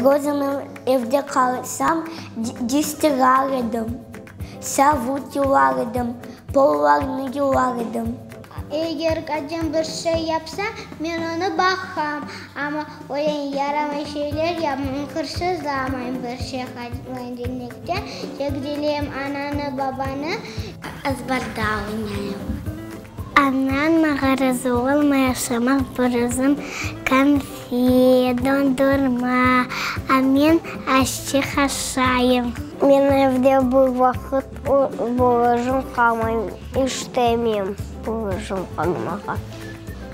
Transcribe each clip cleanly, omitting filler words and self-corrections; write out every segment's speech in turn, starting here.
Bir özüm evde qalsam, cıyıştırar edim, savut yuvar edim, pollarnı yuvar edim. Eger Acem bir şey yapsa, men onı baqam, amma öyle yaramay şeyler yapmay, hırsızlamay bir şey. Holodilnikten çekceleyim ananı, babanı. Azbarda oynayım. Anam mağa razı olmay aşamaq bir özüm konfet, dondurma, a men azçıq aşayım. Men evde bir vaqıt bir özüm qalmayım, istemeyim bir özüm qalmağa.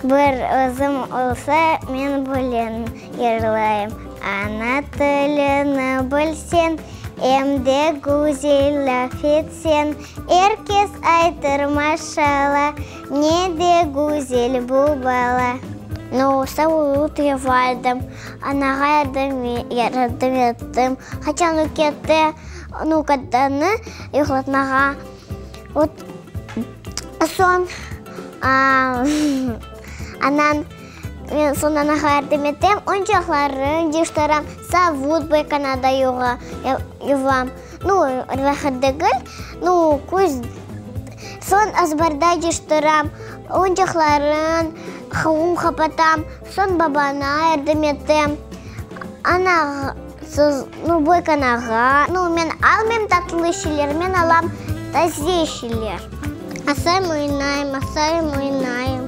Bir özüm olsa, men böyle yırlayım, Ana tilini bilseñ, em de güzel laf etseñ, Er kes aytır, maşalla, ne de güzel bu bala. Nu, savut yuvardım, anağa yardım ettim. Qaçan o ketti, nu, kadını yuqlatmağa. Vot, soñ, anan, men soñ anağa yardım etem, oyuncaqlarını cıyıştıram, savut boykanada yuvam. Nu, rahat degil, nu, küz, soñ azbarda cıyıştıram, oyuncaqların, qum qapatam, soñ babana yardım etem, anağa, nu, boykanağa. Nu, men almayım tatlı şeyler, men alam taze şeyler. Asayım, oynayım, asayım, oynayım.